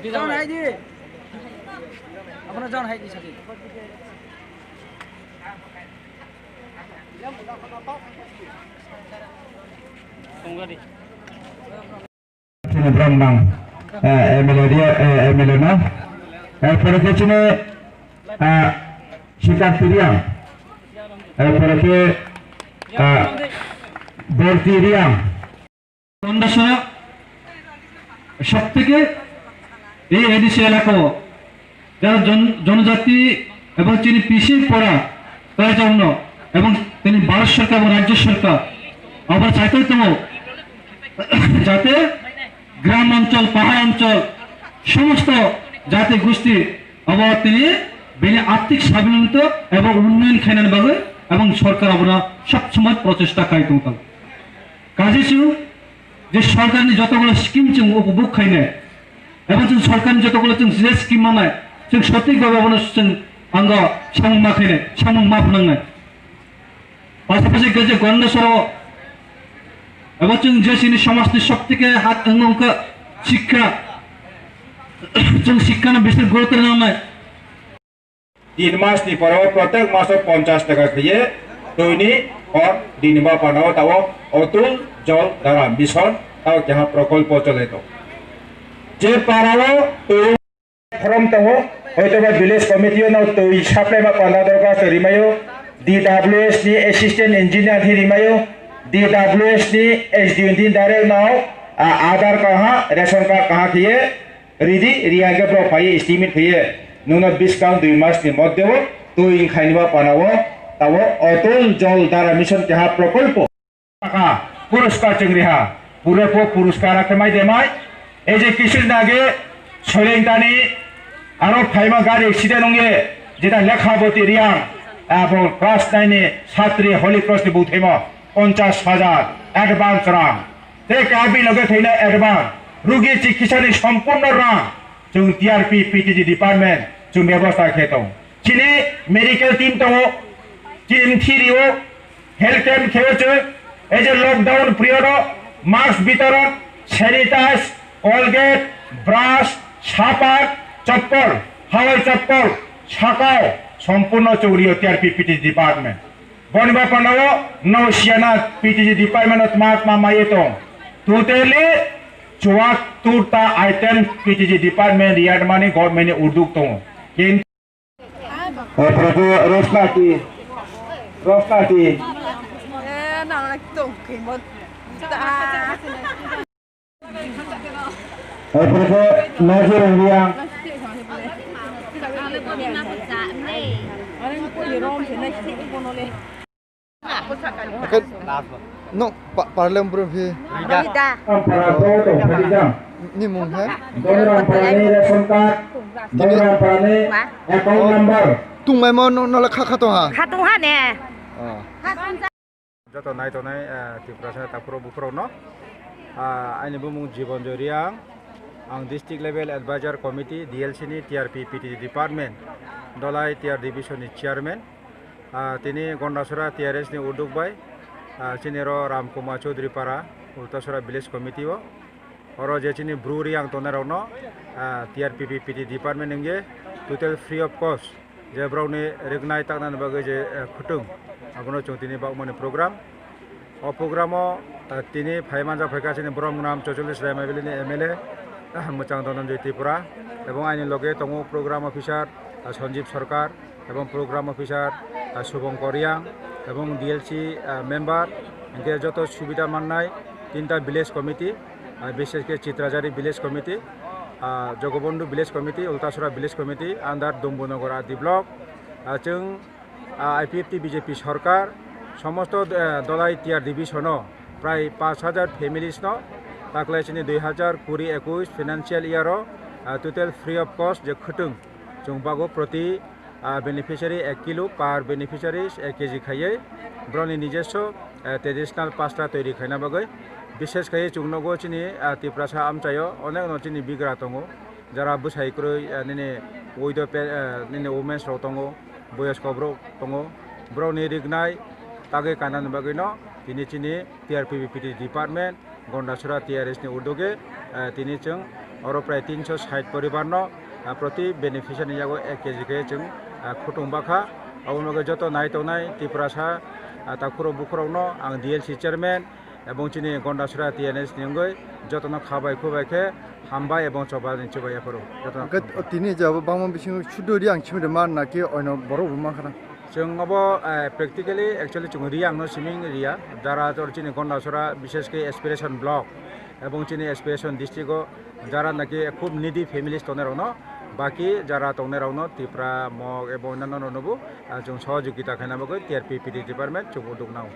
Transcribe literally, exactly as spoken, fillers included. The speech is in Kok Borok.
John hai di. Abono John hai di sadi. Chini Brahman, eh, M L A dia, eh, M L A no. Eh, pore ke chini, eh, Sikar Tiriang. Eh, pore ke, eh, Borti Riang. Gondasora সব থেকে এই এডিসি এলাকাও যারা জন-, জনজাতি এবং চীন পিছিয়ে পড়া তার জন্য এবং তিনি ভারত সরকার এবং রাজ্য সরকার আবার চাইতে তো যাতে গ্রাম অঞ্চল, পাহাড় অঞ্চল, সমস্ত জাতি গোষ্ঠী আবার তিনি বেনি আর্থিক স্বাবলম্বিত এবং উন্নয়ন খাইনার বাগে এবং সরকার আমরা সবসময় প্রচেষ্টা খাই তংতাল। Kaje chwng je sorkarni jotogulo scheme chwng upobhog khainai, ebo chwng sorkarni jotogulo chwng je scheme manai, chwng sothik bhabe abono chwng ango samung ma khainai, samung ma phnangnai. Pasapasi je Gondasoro ebo chwng je chini somajni sob theke hat wngkha sikha, chwng sikhano bishi gurutor nangnai. Tin mas ni poro protek maso ponchas taka khaye twi ni hor dini ba panao tao Atul Jal Dhara Mission tao keha prokolpo chole to. Je parao twi khorom tongo, hoito ba village committee no twi supply ma panda dorkar se rimayo, D W S ni assistant engineer hi rimayo, D W S ni S D O ni direct nao, a, Aadhaar kaha, ration card kaha khaye, Ridi, riya khe borok phaiwi estimate khaiye, nwngno biskang dui mas ni moddhe o twi wngkhaini ba panao tao Atul Jal Dhara Mission keha prokolpo. Taka puruskar chwng riha, pure po puruskar akhe mai de mai. Ei je kisil nage Soileng tani aro phaima gari accident wngye jeta Lekhaboti Riang, abo class nine ni satri Holy Cross ni buthaimo ponchas hajar advance rang. Tei kabi loge thwina advance, rugi chikisani sompurno rang chwng T R P P T G department chwng bebosta khe tong. Chini medical team tongo, chini theory o health camp kheo chwng, ei je lockdown period o mask bitoron, sanitize, Colgate, brush, sapan, chappal, hawai chappal, sakao sompurno chwng rio T R P P T G department. Boni ba panao no siana P T G department o tma tma maiye tong. Totally chuwattur ta item P T G department riyad mani government ni urduk tongo. Kintu Oproko Rosnati, Rosnati. Eh, nang tong kimot. Oproko Nazir Riang. Akan no pa-, parlem bro phi. Rida. Ampara to to phalidang. Ni mung hai? Dongramparani ration card, Dongramparani account number. Tungmai mo no, no le kha kha tong ha. Kha tong ha ne. Oh. Joto nai tongnai, eh, Tiprasa takhurok bukhurokno. Ah, aini bumung Jibon Joriang. Ang District Level Advisor Committee, D L C ni T R P P T Department, Dolai T R Division ni Chairman. Ah, tini Gondasora T R S ni urduk bai, ah, chini ro Ramkuma Chaudhary Para, Ultasora Village Committee o. Oro je chini brewery ang tongnai rokno, ah, T R P P P T Department hingye total free of cost. Je borokni riknai taknani bagwi je, eh, khwtwng, abono chwng tini bagmani program. O program o, eh, tini phai manjak phaikha chini borok mwnam Chocholish Raimaibili ni M L A, ah, mwchang Dhananjoy Tripura, ebong aini loge tongo program officer, ah, Sanjeev Sarkar, ebong program officer, ah, Subhankar Riang, ebong D L C, ah, member, hingke joto subida mannai tinta village committee, ah, bishesh khe Chitrajari Village Committee, ah, Jogobondhu Village Committee, Ultasora Village Committee, under Dumbunagar R D Block. Ah, chwng, ah, I P F T B J P sorkar somosto, eh, Dolai T R division o prai pash hajar families no taklai chini dui hajar kuri ekush financial year o, ah, total free of cost je khwtwng chwng bago proti ah, beneficiary ek kilo per beneficiaries ek K G khaiwi borokni nijesso, eh, traditional pasta toiri khaina bagwi. Bishesh khaiwi chwng nogo chini, ah, Tiprasa amchaio onekno chini bigra tongo, jara bwsai kwrwi, eh, nini widow pe-, eh, nini womens rok tongo, boyosko borok tongo, borokni riknai tagwi kanani bagwino tini chini T R P B P T department, Gondasora T R S ni udoge, eh, tini chwng Oro prai tinsho sait poribar no, ah, proti beneficiary ni yago ek kg khe chwng, ah, khutung bakha. Aboni bagwi joto nai tongnai Tiprasa, ah, takhurok bukhurok no ang D L C chairman ebong chini Gondasora T N S ni wngwi joto no khabai khubai khe hambai ebong choba ni chubai yaphuru. Joto no Hwnkhe khabai. Tini je abo bangma bisingo sudo ri ang chimri mar na ki oino borok bo mankha na? Chwng obo, eh, practically actually chwng ri ang no siming ria. Jara tor chini Gondasora bishesh khe aspiration block ebong chini aspiration district o jara naki khub needy families tongnai rok no, baki jara tongnai rok no Tipra, Mog ebong onyanno rok no bo, ah, chwng sohojogita khaina bagwi T R P P D department chwng uduk nao.